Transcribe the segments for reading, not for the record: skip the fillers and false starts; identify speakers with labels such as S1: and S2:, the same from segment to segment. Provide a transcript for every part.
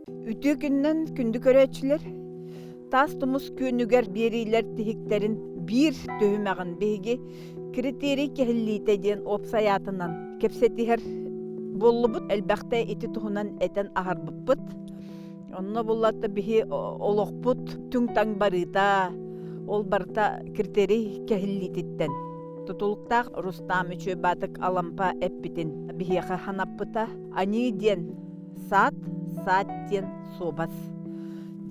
S1: Үтүө күнүнэн күндү көрөөччүлэр! Таас тумус күөнүгэр биэриилэр тиһиктэрин биир түһүмэҕин биһиги критерий кэһиллиитэ диэн уопсай аатынан кэпсэтиһэр буоллубут. Элбэхтэ ити туһунан этэн аһарбыппыт. Онно буллата биһи олохпут түҥ-таҥ барыыта, ол барыта критерий кэһиллиититтэн тутулуктаах Рустам Үчүөбаатык Алампа эппитин биһиэхэ санаппыта. Аньыы диэн Саат, саат диэн суобас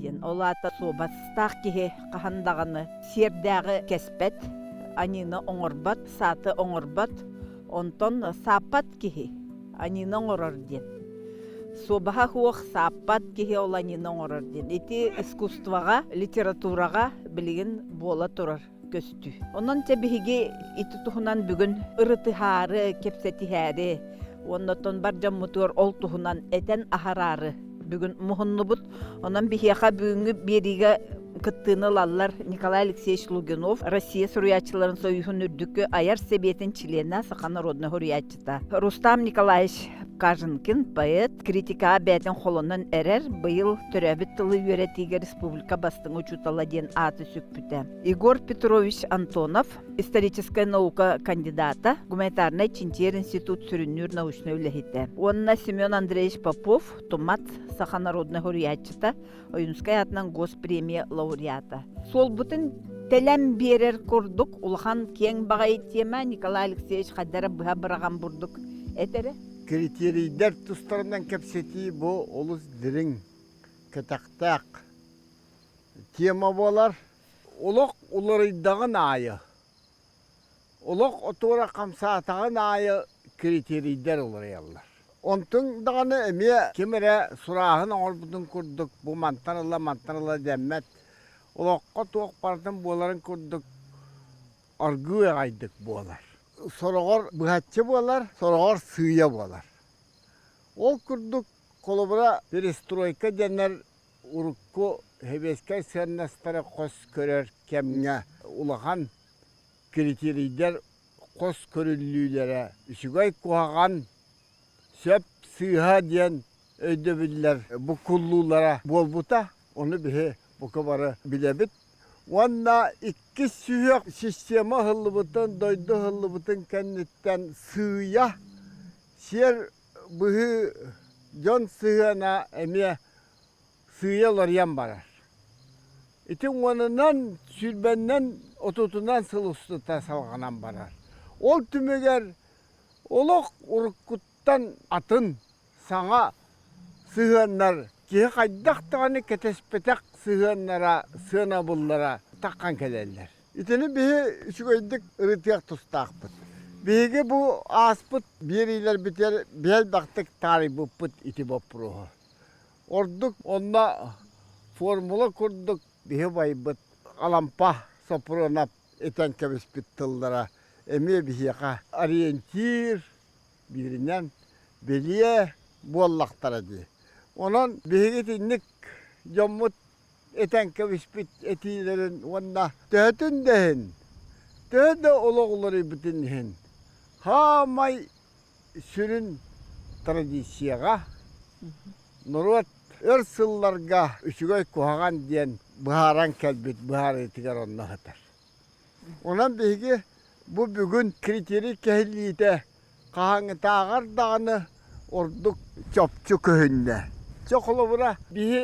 S1: диэн. Ол аата суобастаах киһи хаһан даҕаны сиэрдээҕи кэспэт, аньыыны оҥорбот, сааты оҥорбот. Онтон сааппат киһи аньыыны оҥорор диэн. Суобаһа суох сааппат киһи ол аньыыны оҥорор диэн. Ити искусствоҕа, литератураҕа билигин буола турар көстүү. Онон чэ биһиги ити туһунан бүгүн ырытыһаары, кэпсэтиһээри уонна оттон бар дьоммутугар ол туһунан этэн аһараары бүгүн муһуннубут. Онон биһиэхэ бүгүҥҥү биэриигэ кыттыыны ылаллар Николай Алексеевич Лугинов, Россия суруйааччыларын союһун үрдүкү айар сэбиэтин чилиэнэ, саха народнай суруйааччыта. Рустам Николаевич Каженкин, поэт, критикаҕа бэйэтин холонон эрэр, быйыл төрөөбүт тылы үөрэтиигэ республика бастыҥ учуутала диэн ааты сүкпүтэ. Егор Петрович Антонов, историческай наука кандидата, гуманитарнай чинчийэр институт сүрүннүүр научнай үлэһитэ. Уонна Семен Андреевич Попов, Тумат, саха народнай суруйааччыта, Ойуунскай аатынан госпремия лауреата. Суолбутун тэлэн биэрэр курдук улахан киэҥ баҕайы тиэмэ Николай Алексеевич хайдара быһа быраҕан бурдук этэрэ.
S2: Критерийдэр тустарынан кэпсэтии бу олус дириҥ, кэтэхтээх тема буолар. Олох уларыйдаҕын аайы, олох отуора хамсаатаҕын аайы критерийдэр уларыйаллар. Онтуҥ даҕаны эмиэ ким эрэ сурааһын оҥорбутун курдук бу мантан ыла мантан ыла дэммэт. Олоххо туох барытын буоларын курдук аргыый аҕайдык буолар. Сороҕор быһаччы буолар, сороҕор сыыйа буолар. Ол курдук холобура перестройка дэнэр урукку сэбиэскэй сыаннастары хос көрөр кэмҥэ улахан критерийдэр хос көрүллүүлэрэ үчүгэй куһаҕан, сөп сыыһа диэн өйдөбүллэр буккуллуулара буолбута. Ону биһи бука бары билэбит. Уонна иккис сүһүөх система ыһыллыбытын, дойду ыһыллыбытын кэнниттэн сыыйа сиэр быһыы дьон сыһыана эмиэ сыыйа уларыйан барар. Ити уонунан, сүүрбэннэн, отутунан сыл устата салҕанан барар. Ол түмүгэр олох уруккуттан атын саҥа сыһыаннар киһи хайдах даҕаны кэтэспэтэх сыһыаннара, сыанабыллара таххан кэлэллэр. Итини биһи үчүгэйдик ырытыах тустаахпыт. Биһиги бу ааспыт биэриилэрбитигэр элбэхтик таарыйбыппыт ити боппуруоһу. Ордук онно формула курдук биһи байбыт Алампа Сопрунов этэн кэбиспит тыллара эмиэ биһиэхэ ориентир, бииринэн бэлиэ буоллахтара дии. Онон биһиги итинник дьоммут этэн кэбиспит этиилэрин уонна төһөтүн да иһин, төһө да олох уларыйбытын иһин, хаамай сүрүн традицияҕа норуот өр сылларга үчүгэй куһаҕан диэн быһааран кэлбит быһаарыытыгар онно сытар. Онон биһиги бу бүгүн критерий кэһиллиитэ хаһааҥҥытааҕар даҕаны ордук чопчу көһүннэ. Чэ холобура биһи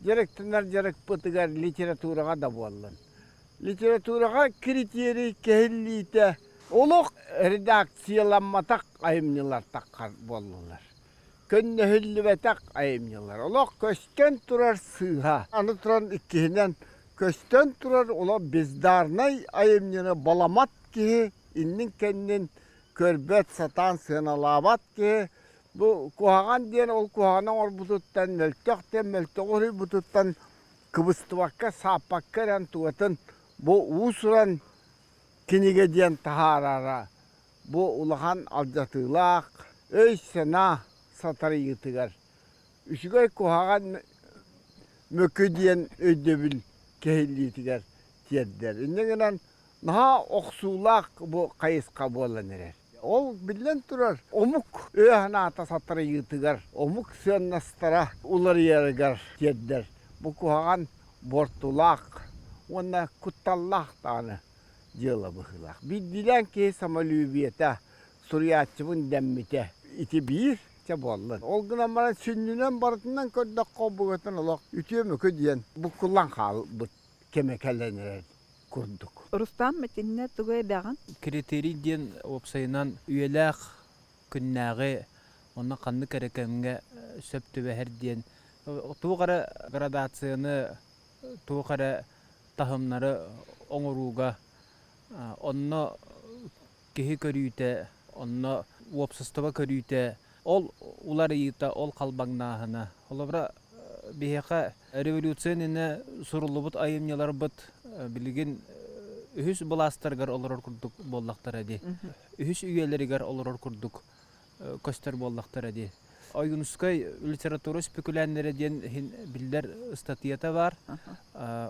S2: дьарыктанар дьарыкпытыгар литератураҕа да буоллун. Литератураҕа критерий кэһиллиитэ олох редакцияламматах айымньылар таххар буоллулар. Көннөһүллүбэтэх айымньылар. Олох көстөн турар сыыһа. Аны туран иккиһинэн көстөн турар олох бездарнай айымньыны баламат киһи иннин-кэннин көрбөт, сатаан сыаналаабат киһи бу куһаҕан диэн ол куһаҕаны оҥорбутуттан, мөлтөх диэн мөлтөҕү уруйбутуттан кыбыстыбакка, сааппакка эрэн тугатын бу уус-уран кинигэ диэн таһаарара бу улахан алдьатыылаах өй-санаа сатарыйыытыгар үчүгэй куһаҕан мөкү диэн өйдөбүл кэһиллиитигэр тиэрдэр. Инньэ гынан наһаа охсуулаах бу хайысха буолан эрэр. Ол биллэн турар, омук өйө-санаата сатарыйыытыгар, омук сыаннастара уларыйарыгар тиэрдэр. Бу куһаҕан буортулаах уонна кутталлаах даҕаны дьыала быһыылаах. Биирдиилээн киһи самолюбиета суруйааччыбын дэммитэ. Ити биир чэ буоллун. Ол гынан баран сүнньүнэн барытынан көрдөххө быгытын олох үтүө-мөкү диэн буккуллан хаалбыт кэмэ кэлэн эрэр курдук.
S1: Рустам итиннэ тугу эбэҕин?
S3: Критерий диэн уопсайынан үйэлээх күннээҕи онно ханнык эрэ кэмҥэ сөп түбэһэр диэн туох эрэ градацияны туох эрэ таһымнары оҥорууга онно киһи көрүүтэ, онно уопсастыба көрүүтэ, ол уларыйыыта, ол халбаҥнааһына. Холобура, биһиэхэ революция иннинэ суруллубут айымньыларбыт билигин үһүс былаастарыгар олорор курдук буоллахтара дии. Үһүс үйэлэригэр олорор курдук көстөр буоллахтара дии. Ойуунускай литература спекуляннара диэн иһин биллэр ыстатыйата баар.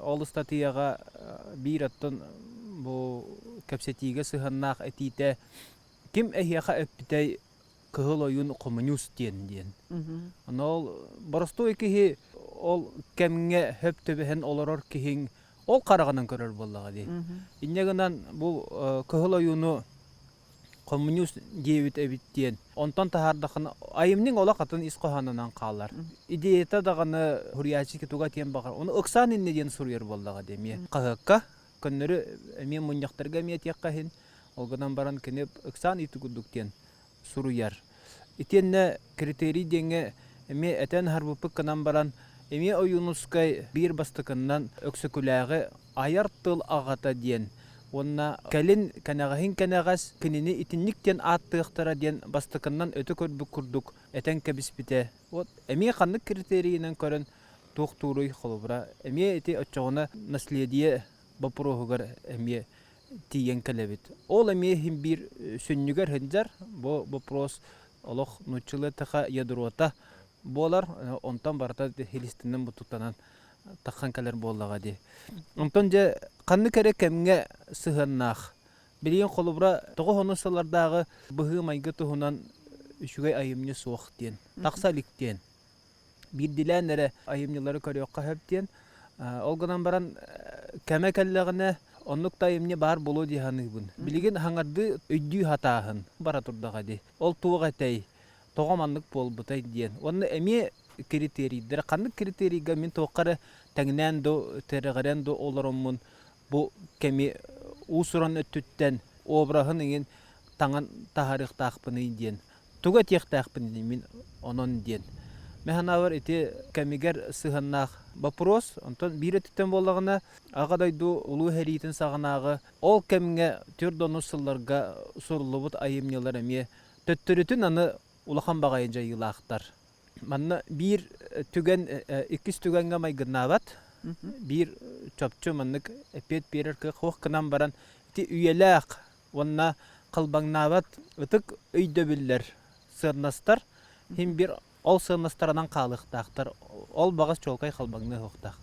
S3: Ол ыстатыйаҕа биир оттон бу кэпсэтиигэ сыһыаннаах этиитэ ким эһиэхэ эппитэй кыһыл ойуун хомуньуус диэн диэн. Ону ол боростуой киһи ол кэмҥэ хөп түбэһэн олорор киһиҥ ол хараҕынан көрөр буоллаҕа дии. Инньэ гынан бу кыһыл ойууну хомуньуус диэбит эбит диэн. Онтон таһаардаххына айымньыҥ олох атын ис хоһоонунан хаалар. Идеята даҕаны суруйааччы туга диэн баҕар. Ону ыксаан иннэ диэн суруйар буоллаҕа дии эмиэ. Хаһыакка көннөрү эмиэ мунньахтарга эмиэ этиэххэ иһин. Ол гынан баран кини ыксаан ити курдук диэн суруйар. Итиэннэ критерий диэҥҥэ эмиэ этэн аһарбыппыт гынан баран, эмиэ Ойуунускай биир бастакыннан Өксөкүлээҕи айар тыл аҕата диэн уонна кэлин кэнэҕэһин кэнэҕэс кинини итинник диэн ааттыахтара диэн бастакыннан өтө көрбүт курдук этэн кэбиспитэ. Вот эмиэ ханнык критерийинэн көрөн туохтууруй холобура эмиэ ити оччоҕуна наследие боппуруоһугар эмиэ тиийэн кэлэбит. Ол эмиэ иһин биир сүнньүгэр сылдьар. Бу вопрос олох нууччалыы эттэххэ ядрота буолар. Онтон барыта хилистинэн бутуктанан таххан кэлэр буоллаҕа дии. Онтон дьэ ханнык эрэ кэмҥэ сыһыаннаах. Билигин холобура 90 сыллардааҕы быһыы-майгы туһунан үчүгэй айымньы суох диэн, тахса илик диэн. Биирдилээн эрэ айымньылары көрүөххэ сөп диэн. Ол гынан баран кэмэ кэллэҕинэ оннук да айымньы баар буолуо дии саныыбын. Билигин хаҥардыы өйдүү сатааһын бара турдаҕа дии. Ол туох этэй? Тоҕо маннык буолбутай диэн. Уонна эмиэ критерийдэр. Ханнык критерийга мин туохха эрэ тэҥнээн ду, тирэҕирэн ду олороммун бу кэми уус-уран өттүттэн обраһын иҥин таҥан таһаарыахтаахпыный диэн. Тугу этиэхтээхпиний мин онон диэн. Мин санаабар ити кэмигэр сыһыаннаах боппуруос. Онтон биир өттүттэн буоллаҕына, Аҕа дойду Улуу сэриитин саҕанааҕы ол кэмҥэ 40 сылларга суруллубут айымньылар эмиэ төттөрүтүн аны улахан баҕайы дьайыылаахтар. Манна биир түгэн иккис түгэҥҥэ майгыннаабат. Биир чопчу маннык эппиэт биэрэр кыах суох гынан баран ити үйэлээх уонна халбаҥнаабат ытык өйдөбүллэр, сыаннастар син биир ол сыаннастарынан хаалыахтаахтар. Ол баҕас чуолкай халбаҥныа суохтаах.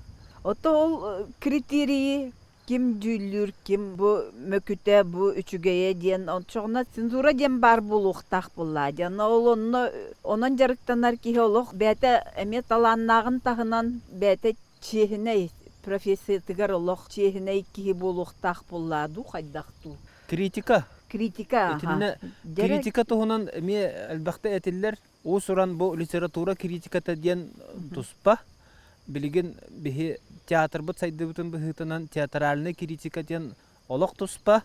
S1: Ото ол критерийи ким дьүүллүүр, ким бу мөкүтэ, бу үчүгэйэ диэн оччоҕуна цензура диэн баар буолуохтаах буоллаа диэн. Ол онно онон дьарыктанар киһи олох бэйэтэ эмиэ талааннааҕын таһынан бэйэтэ чиэһинэй профессиятыгар олох чиэһинэй киһи буолуохтаах буоллаа дуу хайдах дуу?
S3: Критика.
S1: Критика,
S3: Итиннэ критика туһунан эмиэ элбэхтэ этиллэр. Уус-уран бу литература критиката диэн туспа. Билигин биһи театрбыт сайдыбытын быһыытынан театральный критика диэн олох туспа.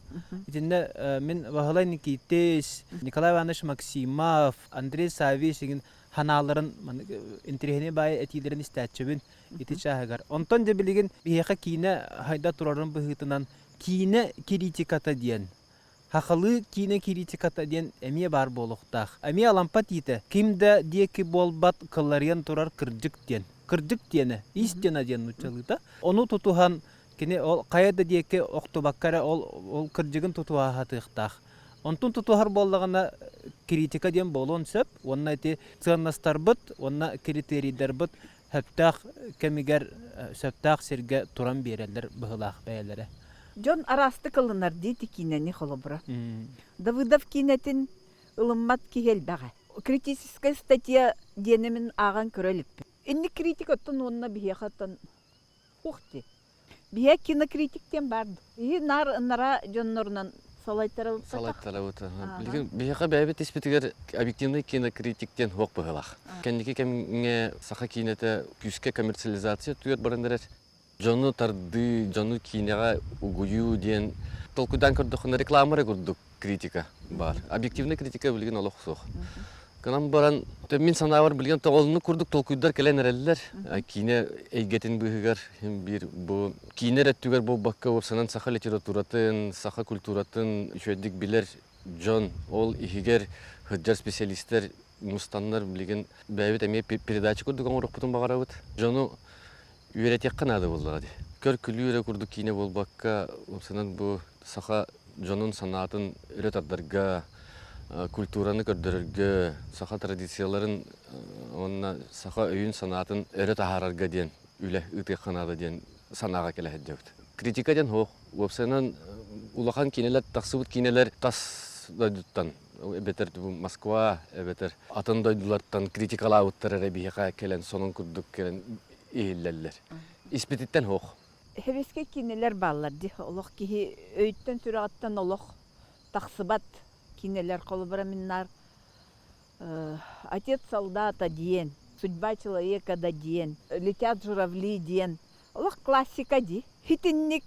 S3: Итиннэ мин Баһылай Никитич, Николай Иванович Максимов, Андрей Саввич игин ханааларын интэриэһинэй баайы этиилэрин истээччибин ити чааһыгар. Онтон дьэ билигин биһиэхэ киинэ хайда турарын быһыытынан киинэ критиката диэн Хахалыы киинэ критиката диэн эмиэ баар буолуохтаах. Эмиэ Алампа тиитэ ким да диэки буолбат кылларыйан турар кырдьык диэн. Кырдьык диэнэ, истина диэн нууччалыыта. Ону тутуһан кини ол хайа да диэки охтубакка эрэ ол, ол кырдьыгын тутуһа сатыахтаах. Онтун тутуһар буоллаҕына критика диэн буолуон сөп уонна ити сыаннастарбыт уонна критерийдарбыт сөптөөх кэмигэр сөптөөх сиргэ туран биэрэллэр быһыылаах бэйэлэрэ.
S1: Дьон араастык ылынар дии ити киинэни холобура. Давыдов киинэтин ылыммат киһи элбэҕэ. Критическая статья диэни мин ааҕан көрө иликпин. Инник критик оттон уонна биһиэхэ оттон ух ти. Биһиэ кинокритик диэн баар. Иһи наар ынара дьоннорунан салайтарабыт.
S4: Салайтарабыт. Билигин биһиэхэ бэйэбит испитигэр объективный кинокритик диэн суох быһыылаах. Кэнники кэмҥэ саха киинэтэ күүскэ коммерциализация түөр баран эрэр. Дьону тардыы, дьону киинэҕэ угуйуу диэн толкуйдаан көрдөххүнэ реклама эрэ курдук критика баар. Объективный критика билигин олох суох. Гынан баран, мин санаабар билигин тоҕолунук курдук толкуйдар кэлэн эрэллэр. Киинэ эйгэтин быыһыгар биир бу киинэ эрэ өттүгэр буолбакка уопсанан саха литературатын, саха культуратын үчүгэйдик билэр дьон, ол иһигэр сылдьар специалистэр мустаннар билигин бэйэбит эмиэ передача курдук оҥоруохпутун баҕарабыт. Дьону үөрэтиэххэ наада буоллаҕа дии. Көр-күлүү эрэ курдук киинэ буолбакка, уопсанан бу саха дьонун санаатын өрө тардарга, культураны көрдөрөргө, саха традицияларын уонна саха өйүн-санаатын өрө таһаарарга диэн үлэ ыытыахха наада диэн санааҕа кэлэ сылдьабыт. Критика диэн суох. Уопсайынан улахан киинэлэр, тахсыбыт киинэлэр тас дойдуттан эбэтэр Москва, эбэтэр атын дойдулартан критикалаабыттар эрэ биһиэхэ кэлэн сонун курдук кэлэн иһиллэллэр. Испититтэн суох.
S1: Сэбиэскэй киинэлэр бааллар дии. Олох киһи өйүттэн-сүрэҕиттэн олох тахсыбат киинэлэр. Холобура, мин наар «Отец солдата» диэн, «Судьба человека» да диэн, «Летят журавли» диэн олох классика дии. Итинник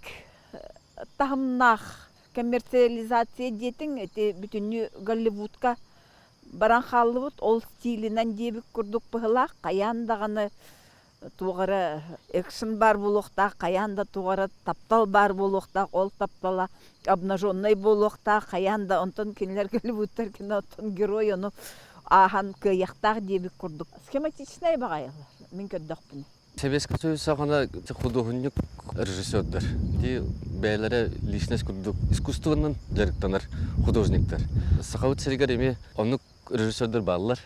S1: таһымнаах коммерциализация диэтиҥ ити бүтүннүү Голливудка баран хааллыбыт. Ол стилинэн диэбит курдук быһылаах. Хайаан даҕаны туох эрэ экшн баар буолуохтаах, хайаан да туох эрэ таптал баар буолуохтаах, ол таптала обнаженнай буолуохтаах, хайаан да онтон кинилэр Голливудтар киноттон герой ону ааһан кыайыахтаах диэбит курдук. Схематичнай баҕайылар, мин көрдөхпүнэ.
S4: Сэбиэскэй Союз саҕана худуоһунньук режиссердар ити бэйэлэрэ личность курдук искусствонан дьарыктанар художниктар. Сахабыт сиригэр эмиэ оннук режиссердар бааллар.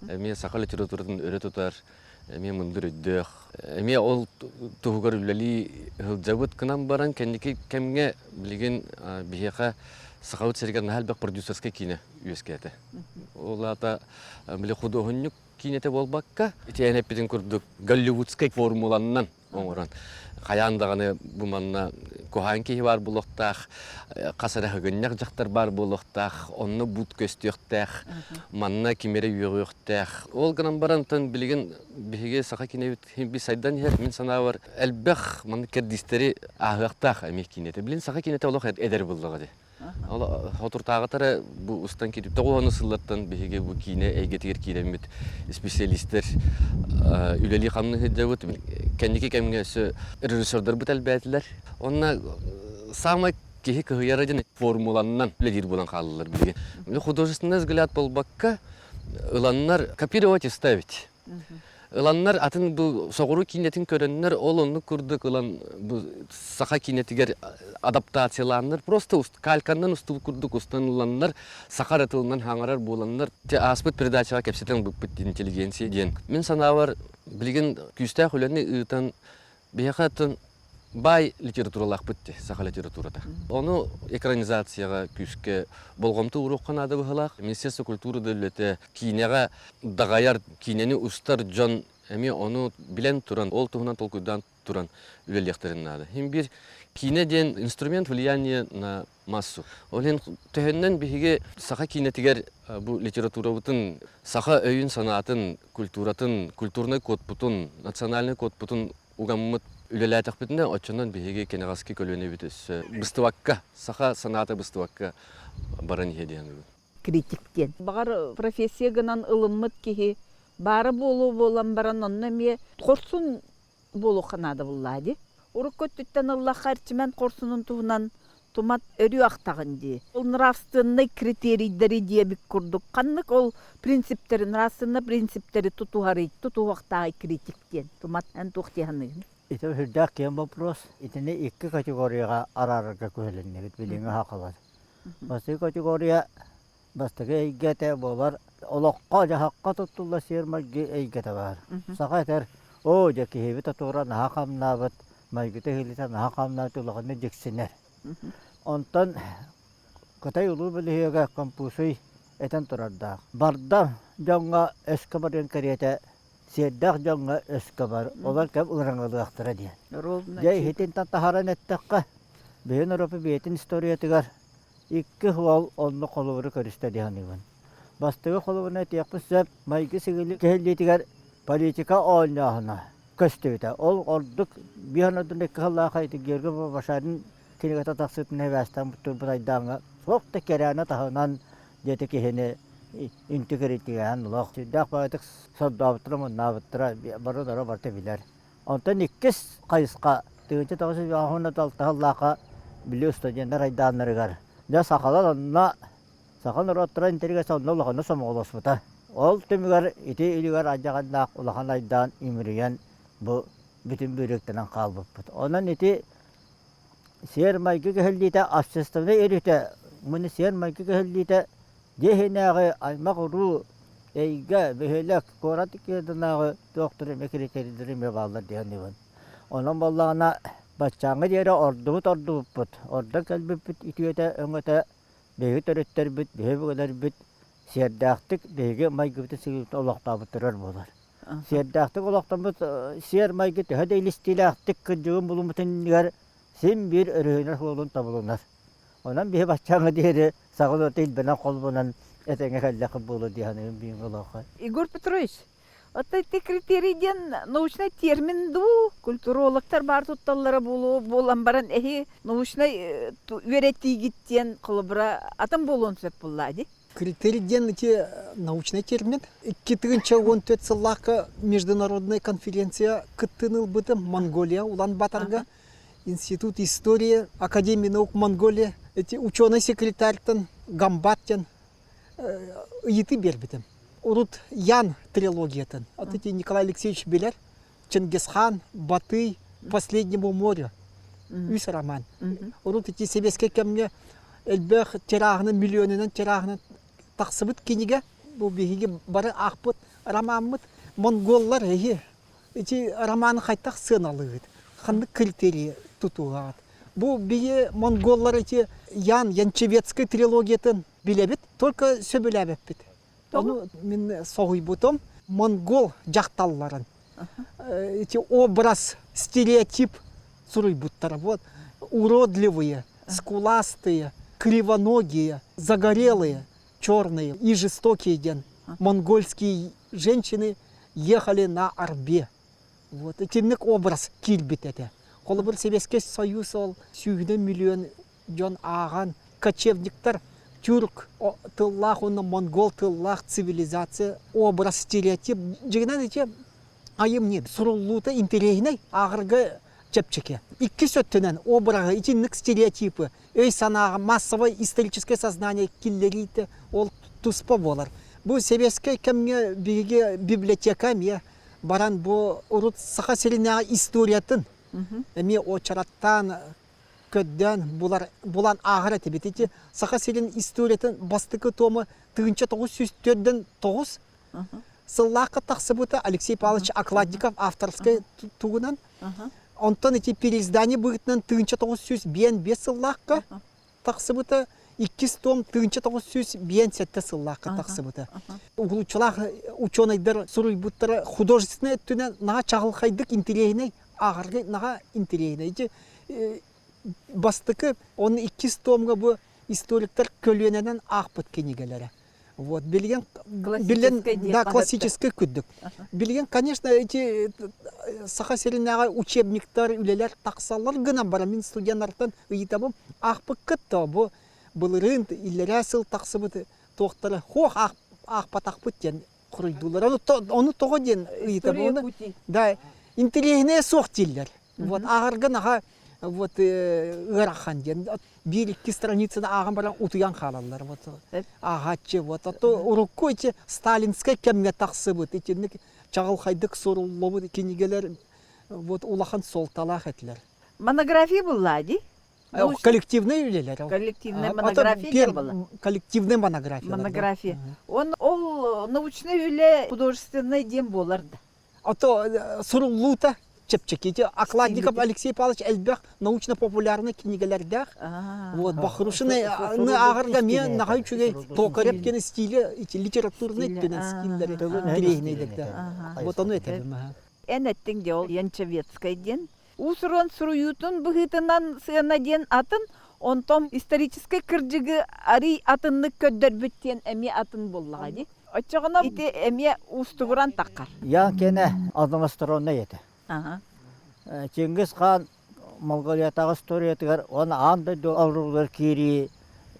S4: Эмиэ саха литературатын өрө тутар, эмиэ мындыр өйдөөх. Эмиэ ол туһугар үлэлии сылдьабыт гынан баран кэнники кэмҥэ билигин биһиэхэ Сахабыт сиригэр наһаа элбэх продюсерскай киинэ үөскээтэ. Ол аата били худуоһунньук киинэтэ буолбакка, ити эн эппитин курдук голливудскай формуланнан оҥорон хайаан даҕаны бу манна куһаҕан киһи баар буолуохтаах, хас эрэ сыгынньах дьахтар баар буолуохтаах, онно буут көстүөхтээх, манна ким эрэ үөҕүөхтээх. Ол гынан баран билигин биһиги саха киинэбит би сайдан иһэр, мин санаабар элбэх маннык кэрдиистэри ааһыахтаах эмиэ киинэтэ. Билин саха киинэтэ олох эдэр буоллаҕа дии. Ол хотуртааҕытара бу устан киирбит тоҕуһаны сыллартан биһиги бу киинэ эйгэтигэр киирэммит специалистэр үлэлии хамныы сылдьабыт. Кэнники кэмҥэ өссө режиссердарбыт элбээтилэр. Онно саамай киһи кыһыйара диэн формуланнан үлэлиир буолан хааллылар билигин. Художественный взгляд буолбакка ыланнар копировать и ставить. Ыланнар атын бу соҕуруу киинэтин көрөннөр ол оннук курдук ылан бу саха киинэтигэр адаптациялааннар просто кальканнан устубут курдук устан ыланнар саха эрэ тылынан хаҥарар буоланнар ааспыт передачаҕа кэпсэтэн ылбыппыт интеллигенция диэн. Мин санаабар билигин күүстээх үлэни ыытан Биһиэхэ оттон баай литературалаахпыт дии, саха литературата. Ону экранизацияҕа күүскэ болҕомто ууруохха наада быһыылаах. Министерство культуры да үлэтэ киинэҕэ даҕайар, киинэни устар дьон эмиэ ону билэн туран, ол туһунан толкуйдаан туран үлэлиэхтэрин наада. Син биир киинэ диэн инструмент влияния на массу. Ол иһин төһөннөн биһиги саха киинэтигэр бу литературабытын, саха өйүн-санаатын, культуратын, культурнай кодпутун, национальнай кодпутун угаммыт үлэлээтэхпитинэ, оччонон биһиги кэнэҕэски көлүөнэбит өссө быстыбакка, саха санаата быстыбакка баран иһиэ диэн саныыбын.
S1: Критик диэн. Баҕар, профессия гынан ылыммыт киһи баара буолуо буолан баран, онно эмиэ хорсун буолуохха наада буллаа дии. Урукку өттүттэн ыллахха Эрчимэн хорсунун туһунан тумат өрүү ахтаҕын дии. Ол нравственнай критерийдэри диэбит курдук ханнык ол принциптэри, нравственнай принциптэри тутуһарый, тутуһуохтааҕый критик диэн тумат эн туох дии саныыгын?
S5: Ити сүрдээх киэҥ вопрос. Итини икки категорияҕа араарарга күһэлиннибит билиҥҥи сахалар. Бастакы категория Бастакы эйгэтэ буолар олоххо-дьаһахха туттуллар сиэр-майгы эйгэтэ баар. Саха этэр, оо, дьэ киһибит отуора наһаа хамнаабыт, майгыта-иһилитэ наһаа хамнаабыт улаханнык дьиксинэр. Онтон Кытай улуу бөлүһүөгэ Конфуций этэн турардаах: «Бардам дьоҥҥо өскө барыан кэриэтэ, сиэрдээх дьоҥҥо өскө бар, олор кэм ыраҥалыахтара» диэн. Дьэ иһитинтэн таһааран эттэххэ, биһиги норуоппут бэйэтин историятыгар икки уол оннук холобуру көрүстэ дии саныыбын. Бастакы холобурун этиэхпит сөп, майгы-сигили кэһиллиитигэр политика оонньооһуна көстүбүтэ. Ол ордук биир оннуттан икки сыллаах ити Георгий Бабашарин кинигэтэ тахсыытын эбээстээн турбут айдааҥҥа суох да кэрээнэ таһынан диэти киһини үнтү киритигээн олох сүрдээх баҕайытык сордообуттара муннаабыттара бары дара барыта билэр. Онтон иккис хайысха 1996 сыллаахха Бүлүү студеннар айдааннарыгар дьэ сахалар онно саха норуоттара интэриэс онно улаханнык сомоҕолоспута. Ол түмүгэр ити илигэр алдьархайдаах улахан айдаан үмүрүйэн бу бүтүн бүүрүктэнэн хаалбыппыт. Онон ити сиэр-майгы кэһиллиитэ общественнай өрүтэ муну сиэр-майгы кэһиллиитэ дьиэ иһинээҕи аймах-уруу эйгэ, бөһүөлэк, куорат иккиэрдинээҕи туохтар эмэ критерийдэр эмиэ бааллар дии саныыбын. Онон буоллаҕына баччааҥҥа диэри ордубут ордубуппут, ордон кэлбиппит үтүөтэ өҥөтө биһиги төрүттэрбит, биһиги өбүгэлэрбит сиэрдээхтик биһиги майгыбытын-сигилибитин олохтообуттарыгар буолар. Сиэрдээхтик олохтоммут сиэр-майгы төһө да илистиилээхтик кырдьыгын булуммутун иннигэр син биир өрүһүнэр суолун тобулунар. Онон биһи баччааҥҥа диэри саҕалыата илбэнэн холбонон этэҥҥэ кэллэххит буолуо дии саныыбын биир олоххо.
S1: Егор Петрович, оттон ити критерий диэн научнай термин дуу, культурологтар баар тутталлара буолуо буолан баран эһи научнай үөрэтиигит диэн холобура атын буолуон сөп буоллаа дии?
S6: Критерий диэн ити научный термин. 2014 сыллаахха международная конференция кыттыыны ылбытым Монголия Улан-Баторга. Институт истории Академии наук Монголии эти ученый секретарьтан Гамбат диэн ыйытыы биэрбитим. Урут Ян трилогиятын, вот эти Николай Алексеевич билэр, Чингисхан, Батый, Последнему морю үс роман. Урут ити сэбиэскэй кэмҥэ элбэх тирааһынан, миллионунан тирааһынан тахсыбыт кинигэ. Бу биһиги бары аахпыт ромаммыт. Монголлар эһи ити романы хайтах сыаналыыгыт? Ханнык критерий тутуһаҕыт? Бу биһи монголлар ити Ян Янчевецкай трилогиятын билэбит, только сөбүлээбэппит. Ону мин соһуйбутум монгол дьахталларын эти образ, стереотип суруйбуттара. Вот уродливые, скуластые, кривоногие, загорелые, черные и жестокие диэн монгольские женщины ехали на арбе. Вот итинник образ киирбит этэ. Холобур Советский Союз ол сүүһүнэн миллион дьон ааҕан кочевниктар тюрк тыллаах уонна монгол тыллаах цивилизация образ стереотип дьиҥинэн ити айымньы суруллуута интэриэһинэй ааҕарга чэпчэки. Иккис өттүнэн обраһы итинник стереотипы өй-санааҕа массовай историческое сознание киллэриитэ ол туспа буолар. Бу сэбиэскэй кэмҥэ биһиги библиотека эмиэ баран бу урут Саха сиринээҕи историятын эмиэ уочараттаан көрдөөн булар, булан ааҕар этибит. Ити Саха сирин историятын бастакы туома 1949 сыллаахха тахсыбыта Алексей Павлович Окладников авторскай тугунан. Онтон ити переиздание быһыытынан 1905 сыллаахха тахсыбыта, иккис том 1957 сыллаахха тахсыбыта. Уһулуччулаах ученайдар суруйбуттара художественнай өттүнэн наһаа чаҕылхайдык интэриэһинэй ааҕарга наһаа интэриэһинэй. Ити бастакы, он иккис томга бу историктар көлүөнэнэн аахпыт кинигэлэрэ. Вот, билигин, билигин, да, классическай күрдүк. Билигин, конечно, эти Саха сиринээҕи учебниктар, үлэлэр тахсаллар гынан баран мин студеннартан ыйытабым, аахпыккыт да бу былырыын иллэрээ сыл тахсыбыт туохтара хуох аахпатахпыт диэн хоруйдууллар. Ону тоҕо диэн ыйытабын. Да, интэриэһинэйэ суох дииллэр. Вот ааҕарга наһаа вот ыарахан диэн биир-икки страницаны ааҕан баран утуйан хаалаллар вот ааҕааччы вот а то урукку ити сталинскай кэмҥэ тахсыбыт итинник чаҕылхайдык суруллубут кинигэлэр вот улахан суолталаах этилэр.
S1: Монография булла дии?
S6: Коллективный үлэлэр.
S1: Коллективная монография диэн была?
S6: Коллективная монография.
S1: Монография. Он ол научный үлэ художественный диэн буолар да?
S6: А то суруллуута. чэпчэки. Ити Окладников Алексей Павлович элбэх научно-популярный кинигэлэрдээх. Вот Бахрушины ааҕарга эмиэ наһаа үчүгэй Токарев диэн стиле литературный өттүнэн стиллэри интэриэһинэйдэрдээх. Вот ону этэбин.
S1: Эн эттиҥ дии ол Янчевецкай диэн. Уус-уран суруйуутун быһыытынан сыана диэн атын, онтон историческай кырдьыгы арый атыннык көрдөрбүт диэн эмиэ атын буоллаҕа дии. Оччоҕуна ити эмиэ уустугуран таххар.
S5: Ян кэнэ одностороннай этэ. Чингис хаан Монголиятааҕы историятыгар уонна аан дойду оруолугар киирии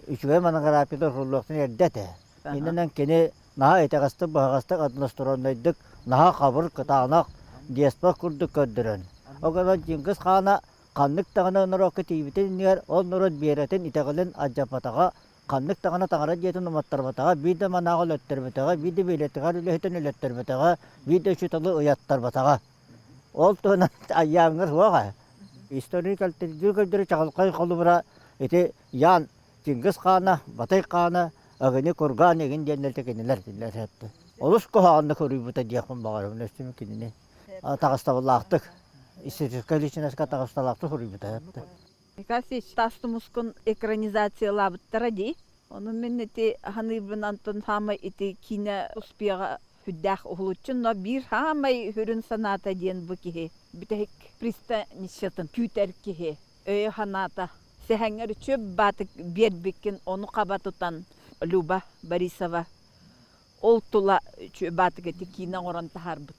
S5: үчүгэй монографията суруллуохтун эрдэ этэ. Иннинэн кини наһаа итэҕэстик-быһаҕастык одностороннайдык наһаа хабыр, кытаанах, деспот курдук көрдөрөн. Ол гынан Чингис хаана ханнык даҕаны норуокка тиийбитин иннигэр ол норуот биэрэтин итэҕэлин алдьаппатаҕа, ханнык даҕаны таҥара дьиэтин уматтарбатаҕа, биир да манааҕы өлөттөрбөтөҕө, биир да биэлэтигэр үлэһитин өлөттөрбөтөҕө, биир да учууталы ыйаттарбатаҕа. Ол туһунан айааҥҥа суох ээ. История кэлтэрдүү чаҕылхай холобура ити Ян Чингис хаана, Батый хаана, Агыны Курган игин диэннэр кинилэр кинилэр этти. Олус куһаҕаннык суруйбута диэхпин баҕарабын өстүм кинини таҕыстабыллаахтык историческай личноска таҕысталаахтык суруйбута этти.
S1: Николай тас тумускун экранизациялаабыттара дии. Ону мин ити ханыыбын Антон хаамай ити киинэ успеҕа сүрдээх уһулуччу, но биир хаамай сүрүн санаата диэн бу киһи бүтэһик пристанищетын күүтэр киһи өйө-санаата сэһэҥҥэр үчүөп баатык биэрбиккин ону хаба тутан Люба Борисова ол тула үчүөп баатык ити киинэ оҥорон таһаарбыт.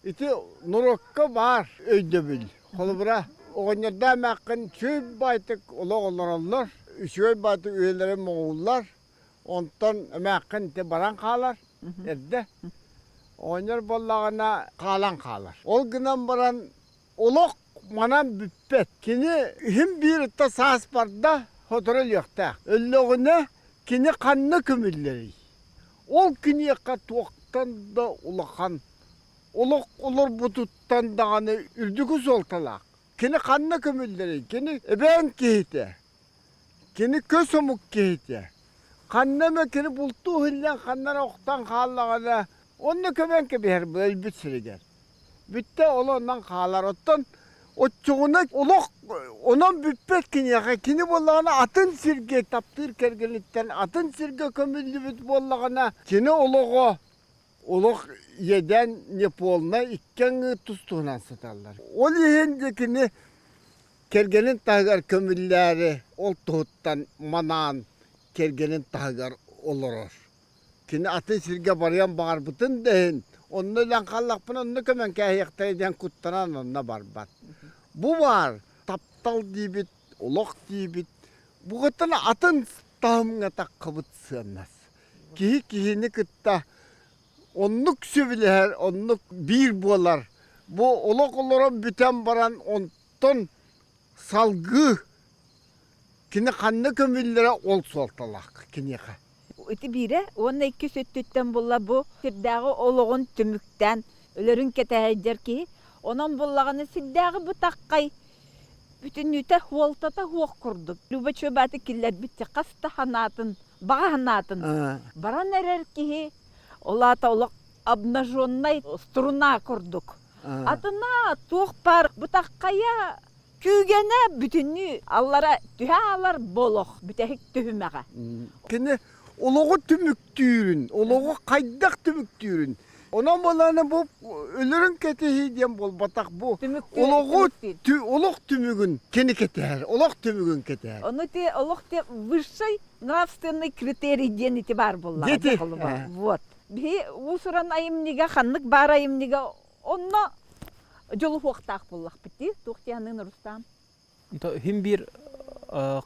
S2: Ити норуокка баар өйдөбүл. Холобура, оҕонньордоох эмээххин үчүгэй баайтык олох олороллор, үчүгэй баайтык үйэлэрин моҥууллар, онтон эмээххин ити баран хаалар эрдэ. Оҕонньор буоллаҕына хаалан хаалар. Ол гынан баран олох манан бүппэт. Кини иһин биир ытта саас барда, сотору өлүөхтээх. Өллөҕүнэ кини ханна көмүллэрий? Ол киниэхэ туохтан да улахан олох олорбутуттан даҕаны үрдүкү суолталаах. Кини ханна көмүллэрий? Кини эбээн киһитэ. Кини көс омук киһитэ. Ханна эмэ кини бултуу иһиллэн ханна эрэ охтон хааллаҕына, онно көмөн кэбиһэр өлбүт сиригэр. Бүттэ ол онон хаалар. Оттон оччоҕуна олох онон бүппэт киниэхэ. Кини буоллаҕына атын сиргэ таптыыр кэргэниттэн атын сиргэ көмүллүбүт буоллаҕына, кини олоҕо олох иэдээн неполнай икки аҥыы тус-туһунан сыталлар. Ол иһин дьэ кини кэргэнин таһыгар көмүллээри ол туһуттан манаан кэргэнин таһыгар олорор. Кини атын сиргэ барыан баҕарбытын да иһин, онно өлөн хааллахпына онно көмөн кээһиэхтэрэ диэн куттанан онно барбат. Бу баар таптал диибит, олох диибит, бугаттан атын таһымҥа таххыбыт сыаннас. Киһи киһини кытта оннук сөбүлэһэр, оннук биир буолар. Бу олох олорон бүтэн баран онтон салгыы кини ханна көмүллэрэ ол суолталаах киниэхэ.
S1: Ити биирэ уонна иккис өттүттэн булла бу сирдээҕи олоҕун түмүктээн өлөрүн кэтэһэйдэр киһи. Онон буллаҕына сирдээҕи бытаххай бүтүннүүтэ хуолтата суох курдук. Люба Чуобааты киллэрбит хас да санаатын, баҕа санаатын баран эрэр киһи ол аата олох обнаженнай струна курдук. Атына туох баар бытаххайа Күүгэнэ бүтүннүү аллара түһэ хаалар болох бүтэһик түһүмэҕэ.
S2: Кини олоҕу түмүктүүрүн, олоҕу хайдах түмүктүүрүн. Онон буоллаҕына бу өлөрүн кэтэһии диэн буолбатах бу олоҕу олох түмүгүн кини кэтэһэр, олох түмүгүн кэтэһэр.
S1: Ону ти олох те высший нравственный критерий диэн ити баар буоллаҕа. Вот. Биһи уус-уран айымньыга ханнык баар айымньыга Онно дьолуһуохтаах буоллахпыт дии, туох диэхиниин Рустам?
S3: Иһин биир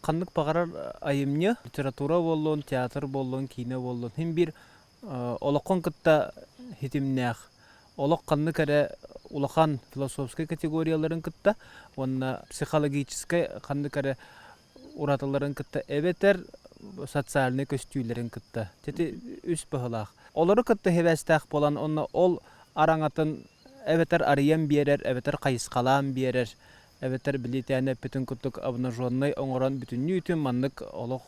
S3: ханнык баҕарар айымньы, литература буоллун, театр буоллун, киинэ буоллун, иһин биир олоххун кытта хитимнээх, олох ханнык эрэ улахан философскай категорияларын кытта уонна психологическай ханнык эрэ уратыларын кытта эбэтэр социальнай көстүүлэрин кытта ити үс быһылаах. Олору кытта сибээстээх буолан онно ол араҥатын эбэтэр арыйан биэрэр, эбэтэр хайысхалаан биэрэр, эбэтэр билитээн эппитин курдук обнаженнай оҥорон бүтүннүүтүн маннык олох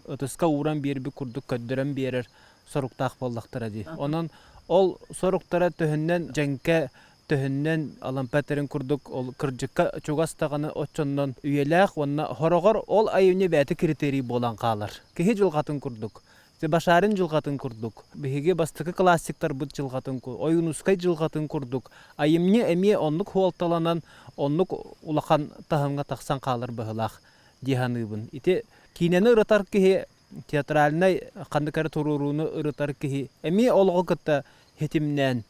S3: ытыска ууран биэрбит курдук көрдөрөн биэрэр соруктаах буоллахтара дии. Онон ол соруктара төһөннөн дьэҥкэ. Төһөннөн Алампа этэрин курдук ол кырдьыкка чугас даҕаны оччоннон үйэлээх уонна хороҕор ол айымньы бэйэтэ критерий буолан хаалар. Киһи дьылҕатын курдук. Башарин дьылҕатын курдук, биһиги бастакы классиктарбыт дьылҕатын, Ойуунускай дьылҕатын курдук айымньы эмиэ оннук суолталанан, оннук улахан таһымҥа тахсан хаалар быһыылаах дии саныыбын. Ити киинэни ырытар киһи, театральнай ханнык эрэ туруорууну ырытар киһи эмиэ олоҕу кытта ситимнээн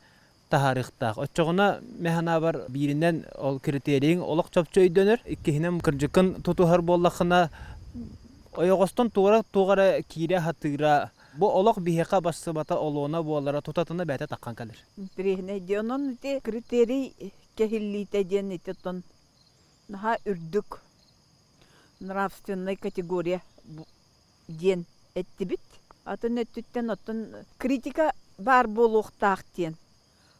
S3: таһаарыахтаах. Оччоҕуна мин санаабар бииринэн ол критерийиҥ олох чопчу өйдөнөр, иккиһинэн кырдьыккын тутуһар буоллаххына ойоҕостон туора туох эрэ киирэ сатыыра бу олох биһиэхэ бассыбата олуона буолара тутатына бэйэтэ таххан кэлэр.
S1: Интэриэһинэй дии. Онон ити критерий кэһиллиитэ диэн ити оттон наһаа үрдүк нравственнай категория диэн эттибит. Атын өттүттэн оттон критика баар буолуохтаах диэн.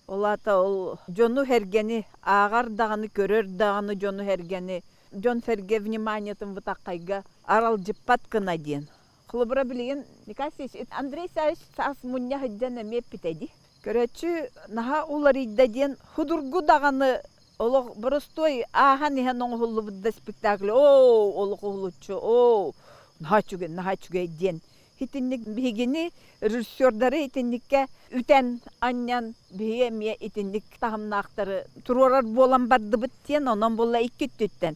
S1: Ол аата ол дьону-сэргэни ааҕар даҕаны, көрөр даҕаны дьону-сэргэни, дьон-сэргэ вниманиетын бытаххайга аралдьыппат гына диэн. Холобура билигин Николай Алексеевич, Андрей Савич саас мунньа сылдьан эмиэ эппитэ дии. Көрөөччү наһаа уларыйда диэн судургу даҕаны олох боростуой ааһан иһэн оҥоһуллубут да спектакль оо олох уһулуччу оо наһаа үчүгэй наһаа үчүгэй диэн итинник биһигини режиссердары итинниккэ үтэн анньан биһиги эмиэ итинник таһымнаахтары туруорар буолан бардыбыт диэн онон буолла икки өттүттэн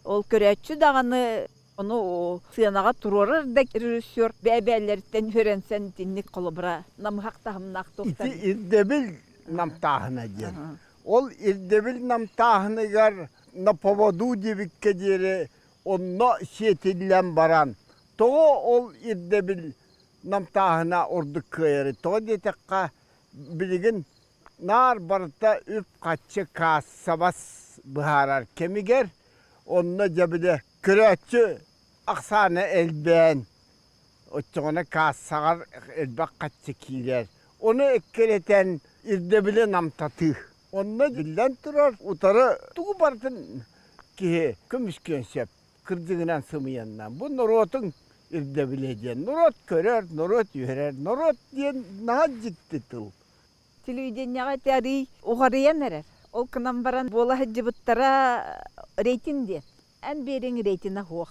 S1: ол көрөөччү даҕаны ону сыанаҕа туруорар да режиссер бэйэ-бэйэлэриттэн үөрэнсэн итинник холобура намыһах таһымнаах туохтан
S2: Ити ирдэбил намтааһына диэн Ол ирдэбил намтааһыныгар на поводу диэбиккэ диэри онно сиэтиллэн баран, тоҕо ол ирдэбил намтааһына ордук кыайарый? Тоҕо диэтэххэ, билигин наар барыта үп-харчы каассабас быһаарар кэмигэр, онно дьэ били көрөөччү ахсаана элбээн, Оччоҕуна каассаҕар элбэх харчы киирэр. Ону эккирэтэн ирдэбили намтатыы. Онно биллэн турар, утары тугу барытын киһи көмүскүөн сөп. Кырдьыгынан сымыйаннан. Бу норуотуҥ ирдэбилэ диэн. Норуот көрөр, норуот үөрэр. Норуот диэн наһаа дьикти тыл.
S1: Телевидениеҕэ ити арыый уҕарыйан эрэр. Ол гынан баран буола сылдьыбыттара рейтинг диэн. Эн биэриҥ рейтинэ суох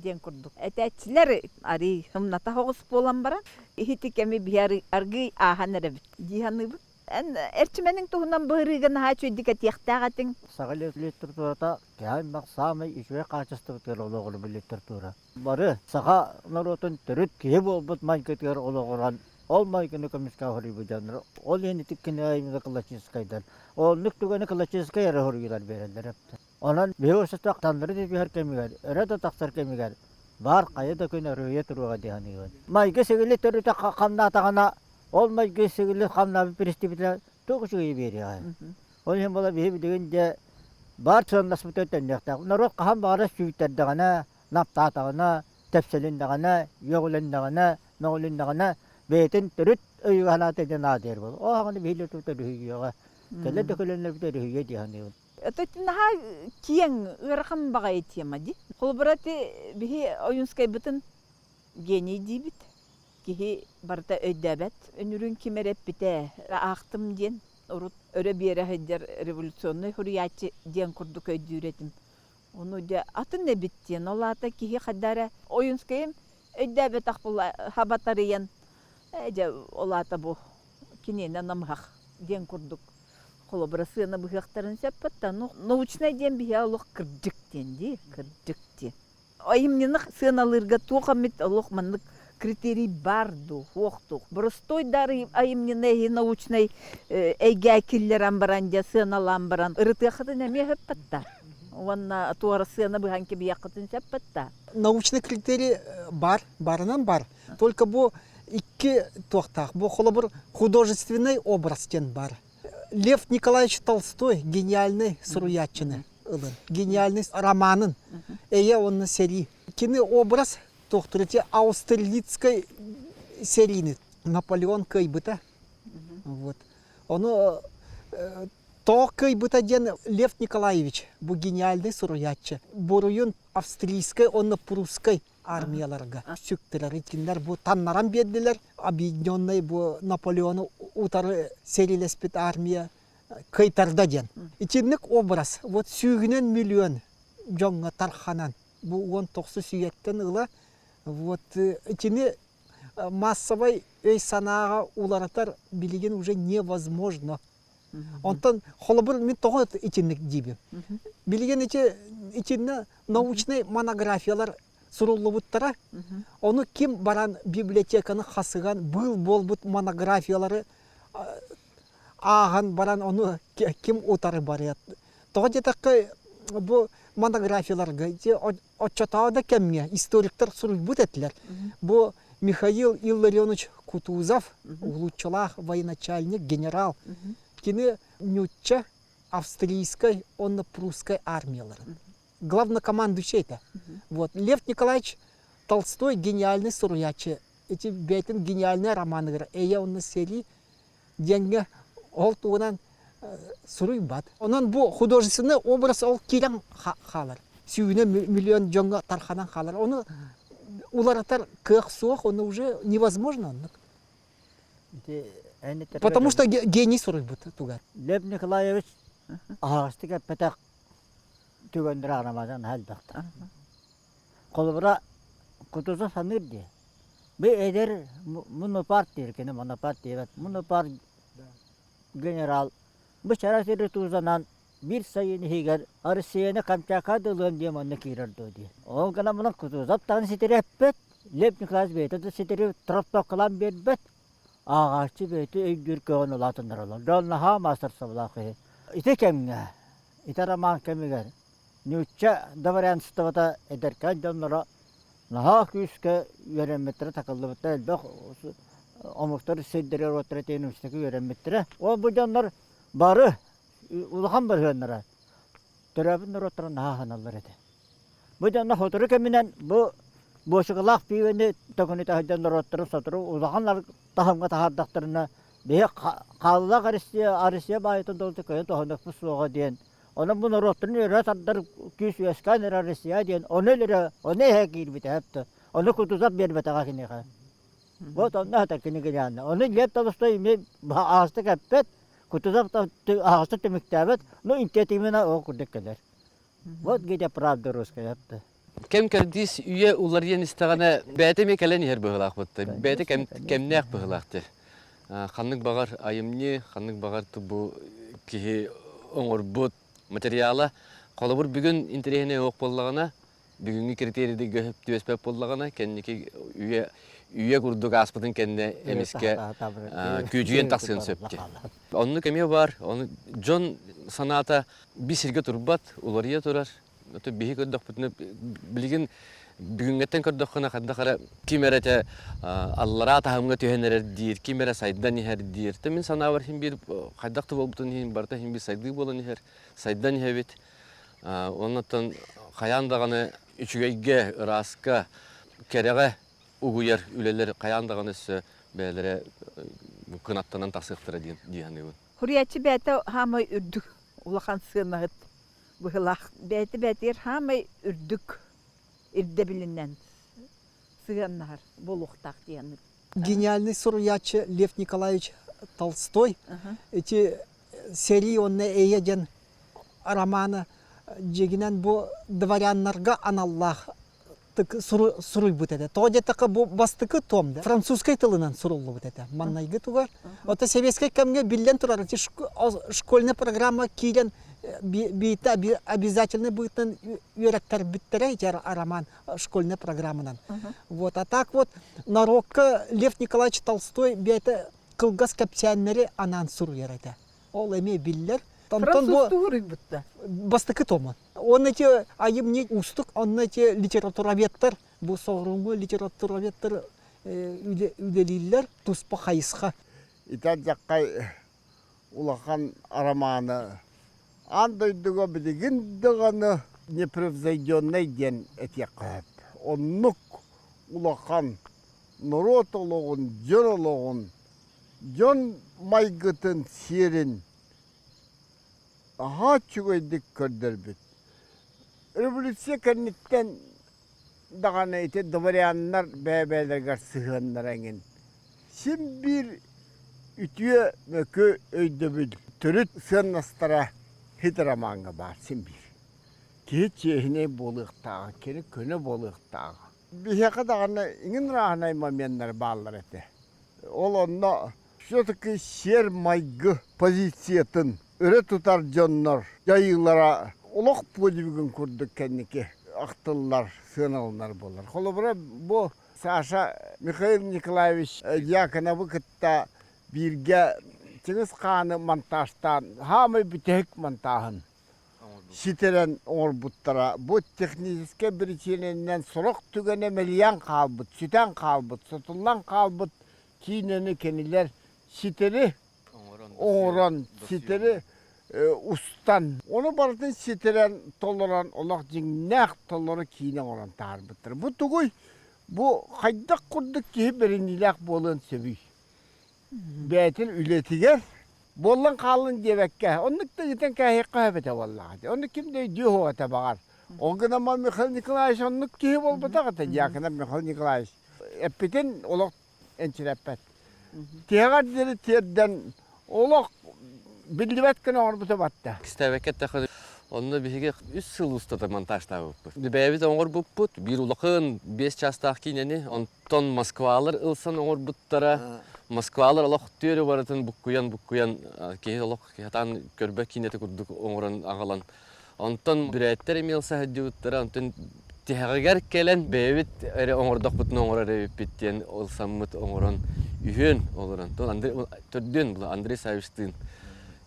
S1: диэн курдук. Этээччилэр арыый ымната соҕус буолан баран, иһити кэми биһи аргыый ааһан эрэбит дии саныыбын. Эн эрчимэниҥ туһунан быһырыыга наһаа үчүгэйдик этиэхтээх этиҥ.
S5: Саха литературата киһи аймах саамай үчүгэй хаачыстыбатыгар олоҕурбут литература. Бары саха норуотун төрүт киһи буолбут майгытыгар олоҕуран, ол майгыны көмүскээн хоруйбут дьоннор. Ол иһин ити кинигэ классическайдар. Оннук түгэни классическай эрэ хоруйулар биэрэллэр. Онон биһиги устата таҥнары түһэр кэмигэр, өрө да тахсар кэмигэр баар хайа да күн өрүһүйэ туруоҕа дии саныыбын. Майгы-сигили төрүтэ хамнаатаҕына, ол майгы-сигили хамнаабыт перспективата туох үчүгэйи биэриэҕэй? Ол иһин буола биһи билигин дьэ баар сыаннаспытыгар төннүөхтээх. Норуот хаһан баҕарар сүүйтэрдэҕинэ, наптаатаҕына, тэпсэлиннэҕинэ, үөҕүлэннэҕинэ, мөҕүлүннэҕинэ бэйэтин төрүт өйүгэр-санаата диэн наадыйар буолар. Ол аҕаны биһиги өрүһүйүөҕэ. Кэлэ да көлөннөрбүт өрүһүйүө дии саныыбын.
S1: Это наһаа киэҥ, ыарахан баҕайы тема дии. Холобура, ити биһи Ойуунскайбытын гений диибит. Киһи барыта өйдөөбөт. Үнүрүүн ким эрэ эппитэ, аахтым диэн, урут өрө биэрэ сылдьар революционнай суруйааччы диэн курдук өйдүүр этим. Ону дьэ атын эбит диэн, ол аата киһи хайда эрэ Ойуунскайым өйдөөбөтөх була хабатарыйан, ээ дьэ ол аата бу киниэнэ намыһах диэн курдук Холобура, сыана быһыахтарын сөп да, ну, научнай диэн биһиэхэ олох кырдьык диэн дии, кырдьык диэн. Айымньыны сыаналыырга туох эмит олох маннык критерий баар дуу, суох дуу? Боростуой да айымньыны эһи научнай эйгэ киллэрэн баран дьэ сыаналаан баран ырытыаххытын эмиэ сөп да. Уонна туора сыана быһан кэбиһиэххитин сөп да.
S6: Научный критерий бар, барынан бар. Только бу икки туохтаах. Бу холобур художественный образ диэн бар. Лев Николаевич Толстой гениальный суруйааччыны ылын. Гениальный романын «Эйэ уонна сэрии». Кини образ туохтур ити Аустерлицкай сэриини Наполеон кыайбыта. Вот. Ону тоҕо кыайбыта диэн Лев Николаевич бу гениальный суруйааччы буруйун австрийскай уонна прусскай армияларга сүктэрэр. Итиннэр бу таннаран биэрдилэр. Объединенный бу Наполеону утары сэриилэспит армия. кыайтарда диэн. Итинник образ вот сүүһүнэн миллион дьоҥҥо тарханан бу 19 үйэттэн ыла вот итини массовай өй-санааҕа уларытар билигин уже невозможно. Онтон холобур мин тоҕо итинник диибин. Билигин ити итиннэ научнай монографиялар суруллубуттара. Ону ким баран библиотеканы хасыган быыл буолбут монографиялары ааһан баран ону ким утары барыат. Тоҕо диэтэххэ бу монографияларга оччотооҕу да кэмҥэ историктар суруйбут этилэр. Бу Михаил Илларионович Кутузов, улууччалаах военачальник, генерал, кини ньучча, австрийскай уонна прусскай армияларын главнокомандующий этэ. Вот Лев Николаевич Толстой гениальный суруйааччы. Ити бэйэтин гениальный романыгар «Эйэ уонна сэрии» диэҥҥэ ол туһунан суруйбат. Онон бу художественный образ ол киирэн хаалар. Сүүнэ миллион дьоҥҥо тарханан хаалар. Ону уларытар кыах суох, ону уже невозможно оннук. Потому что гений суруйбут тугар.
S5: Лев Николаевич аһаҕастык эппэтэх түгэннэр арамадан элбэхтэр. Холобура, Кутузов саныыр дии. Бу эдэр монопарт диир кини монопарт диэбэт. Монопарт генерал бу чара сири туузанан биир сайын иһигэр Россияны Камчатка ылыам диэн манна киирэр дуо дии. Ол гынан мунан Кутузов даҕаны ситэри эппэт, Лев Николаевич бэйэтэ да ситэри троптоккалаан биэрбэт. Ааҕааччы бэйэтэ өйдүүр көҕүн улаатыннараллар. Дьон наһаа маастарсабылаах киһи. Ити кэмҥэ, ити роман кэмигэр нуучча дворянствота эдэркээн дьонноро наһаа күүскэ үөрэммиттэрэ, такыллыбыттара, элбэх омуктар сирдэригэр уоттара тиэнүмсүтэ үөрэммиттэрэ. Ол бу дьоннор бары улахан бырыһыаннара төрөөбүт норуоттара наһаа аһыналлар этэ. Бу дьонно сотору кэминэн бу буочукалаах пиибэни төкүнүтэ сылдьан норуоттарын сотору улахан таһымҥа таһаардахтарына биһи хааллаах Россия Россия баайытын долута кыайан тоһунуохпут суоҕа диэн онон бу норуоттарын өрө тардар күүс үөскээн эрэр Россия диэн ону өлөрө ону эһэ киирбитэ эптэ ону Кутузов биэрбэтэҕэ киниэхэ вот онно хата кини гениально ону Лев Толстой эмиэ аһаҕастык эппэт Кутузов аһаҕастык түмүктээбэт ну интиэтимина ол курдук кэлэр Вот где правда русская эптэ.
S4: Кэм кэрдиис үйэ уларыйан истэҕинэ бэйэтэ эмиэ кэлэн иһэр быһыылаах бытта. Бэйэтэ кэм, кэмнээх быһыылаах дии. Ханнык баҕар айымньы, ханнык баҕар бу киһи оҥорбут материала холобур бүгүн интэриэһинэй оһох буоллаҕына, бүгүҥҥү критерийдэргэ сөп түбэспэт буоллаҕына, кэнники үйэ үйэ курдук ааспытын кэннэ эмискэ күөдьүйэн тахсыан сөп дии. Оннук эмиэ баар. Ону дьон санаата би сиргэ турбат, уларыйа турар. Биһи көрдөхпүтүнэ билигин бүгүҥҥэттэн көрдөххүнэ хайдах эрэ ким эрэ этэ аллараа таһымҥа түһэн эрэр диир, ким эрэ сайдан иһэр диир. Тэ мин санаабар иһин биир хайдах да буолбутун иһин барыта иһин биир сайдыы буолан иһэр, сайдан иһэбит. Оннуттан хайаан даҕаны үчүгэйгэ, ырааска, кэрэҕэ угуйар үлэлэр хайаан даҕаны өссө бэйэлэрэ кынаттанан тахсыахтара диэн дии саныыбын.
S1: Хуруйааччы бэйэтэ хаамай үрдүк улахан сыанаһыт быһылаах. Бэйэтэ бэйэтигэр хаамай үрдүк ирдэбилинэн сыһыаннаһар буолуохтаах диэн.
S6: Гениальный суруйааччы Лев Николаевич Толстой ити сэрии уонна эйэ диэн романы дьиҥинэн бу дворяннарга аналлаах суруйбут этэ. Тоҕо диэтэххэ бу бастакы том да французскай тылынан суруллубут этэ. Маннайгы тугар. Ото советскай кэмҥэ биллэн турар ити школьная программа киирэн биитэ обязательный быһыытынан үөрэттэрбиттэрэ ити роман школьная программанан. Вот, а так вот народка Лев Николаевич Толстой бэйэтэ кылгас кэпсээннэри анаан суруйар этэ. Ол эмиэ биллэр.
S1: Онтон бу суруйбутта.
S6: Бастакы тому. Он эти айымньы уустук, онно эти литературоведтар, бу соҕурууҥҥу литературоведтар үлэлииллэр туспа хайысха.
S2: Итардьаххай улахан романы аан дойдуга билигин даҕаны непревзойденный диэн этиэххэ сөп. Оннук улахан норуот олоҕун, дьон олоҕун, дьон майгытын, сиэрин аһаа үчүгэйдик көрдөрбүт. Революция кэнниттэн даҕаны ити дворяннар бэйэ-бэйэлэригэр сыһыаннара эҥин син биир үтүө мөкү өйдөбүл. төрүт сыаннастара хит ромаҥҥа баар син биир. Киһи чиэһинэй буолуохтааҕа, кини көнө буолуохтааҕа. Биһиэхэ даҕаны иҥин рааһынай моменнар бааллар этэ. Ол онно все-таки сиэр-майгы позициятын өрө тутар дьоннор дьайыылара олох подвигын курдук кэнники ахтыллар, сыаналанар буолар. Холобура, бу Саша Михаил Николаевич Дьяконовы кытта бииргэ Чыҥыс Хааны монтажтаан, хаамай бүтэһик монтааһын ситэрэн оҥорбуттара. Бу техническэй биричиинэнэн сорох түгэнэ мэлийэн хаалбыт, сүтэн хаалбыт, сотуллан хаалбыт киинэни кинилэр ситэри оҥорон, ситэри устан, ону барытын ситэрэн, толорон, олох дьиҥнээх толору киинэ оҥорон таһаарбыттар. Бу тугуй? Бу хайдах курдук киһи бэриниилээх буолуон сөбүй? Бэйэтин үлэтигэр буоллан хааллын диэбэккэ, оннук да ыытан кээһиэххэ сөп этэ буоллаҕа дии. Оннук ким да өйдүө суох этэ баҕар. Ол гынан баран Михаил Николаевич оннук киһи буолбатах этэ, Дьяконов Михаил Николаевич. Эппитин олох энчирэппэт. Тиһэҕэр диэри тиэрдэн олох биллибэт гына оҥорбута батта.
S4: Кистээбэккэ эттэххэ, онно биһиги үс сыл устата монтажтаабыппыт. Бэйэбит оҥорбуппут, биир улахан биэс чаастаах киинэни, онтон Москвалар ылсан оҥорбуттара. Москвалар олох түөрү барытын буккуйан-буккуйан киһи олох сатаан көрбөт киинэтэ курдук оҥорон аҕалан Онтон бүрээттэр эмиэ ылса сылдьыбыттара, онтон тиһэҕигэр кэлэн бэйэбит эрэ оҥордохпутуна оҥорор эбиппит диэн ылсаммыт оҥорон үһүөн олорон төрдүөн була Андрей Савичтыын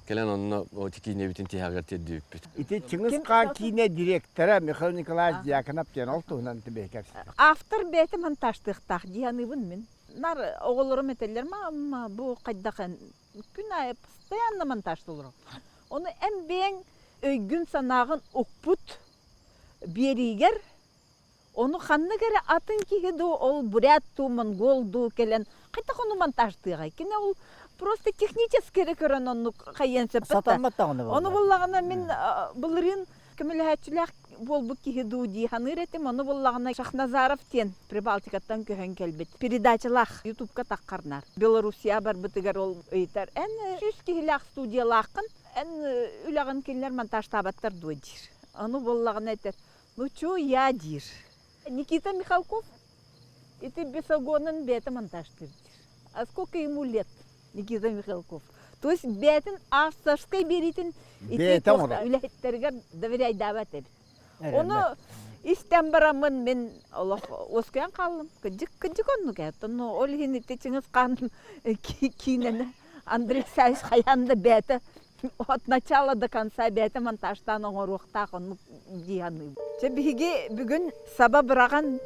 S4: кэлэн онно киинэбитин тиһэҕигэр тиэрдибиппит.
S2: Ити Чыҥыс Хаан киинэ директора Михаил Николаевич Дьяконов диэн ол туһунан түбэһэ
S1: Автор бэйэтэ монтажтыахтаах дии саныыбын мин. Нар оҕолорум этэллэр, мама бу хайдах күн аайы постоянно монтажта олоробун. Ону эн бэйэҥ өйгүн-санааҕын укпут биэриигэр ону ханнык эрэ атын киһи дуу, ол бурят дуу, монгол дуу кэлэн хайдах ону монтажтыаҕай? Кини ол просто технически эрэ көрөн оннук хайыан сөп
S5: Сатаммат даҕаны
S1: Ону буллаҕына мин былырыын көмөлөһөөччүлээх буолбут киһи дуу дии саныыр этим. Ону буллаҕына Шахназаров диэн Прибалтикаттан көһөн кэлбит. Передачалаах Ютубка таххарнар. Белоруссия барбытыгар ол ыйытар. Эн 100 киһилээх студиялааххын, эн үлэҕин кинилэр монтажтаабаттар дуо диир. Ону буоллаҕына этэр, ну чё я диир. Никита Михалков ити Бесогонун бэйэтэ монтажтыыр диир. А сколько ему лет? Никита Михалков. То есть бэйэтин авторскай биэриитин ити үлэһиттэригэр доверяйдаабат эбит. Ону истэн бараммын мин олох уоскуйан хааллым. Кырдьык, кырдьык оннук ээ. Ну, ол иһин ити Чыҥыс Хаан киинэни Андрей Савич хайаан да бэйэтэ от начала до конца бэйэтэ монтажтаан оҥоруохтаах оннук дии саныыбын. Чэ биһиги бүгүн саба быраҕан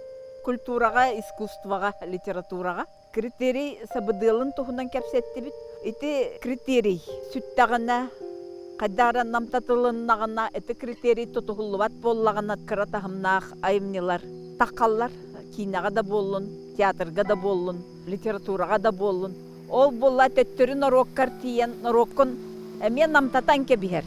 S1: культураҕа, искусствоҕа, литератураҕа Критерий сабыдыалын туһунан кэпсэттибит. Ити критерий сүттэҕинэ, хайдах эрэ намтатылыннаҕына, ити критерий тутуһуллубат буоллаҕына, кыра таһымнаах айымньылар таххаллар. Киинэҕэ да буоллун, театрга да буоллун, литератураҕа да буоллун. Ол буолла төттөрү норуоккар тиийэн, норуоккун эмиэ намтатан кэбиһэр.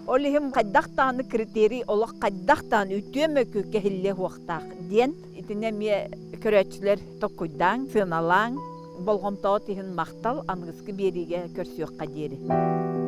S1: Ол иһин хайдах даҕаны критерий олох хайдах даҕаны үтүө мөкү кэһиллиэ суохтаах диэн итини эмиэ көрөөччүлэр Токкуйдааҥ, сыаналааҥ, болҕомтоҕут иһин махтал, аныгыскы биэриигэ көрсүөххэ диэри.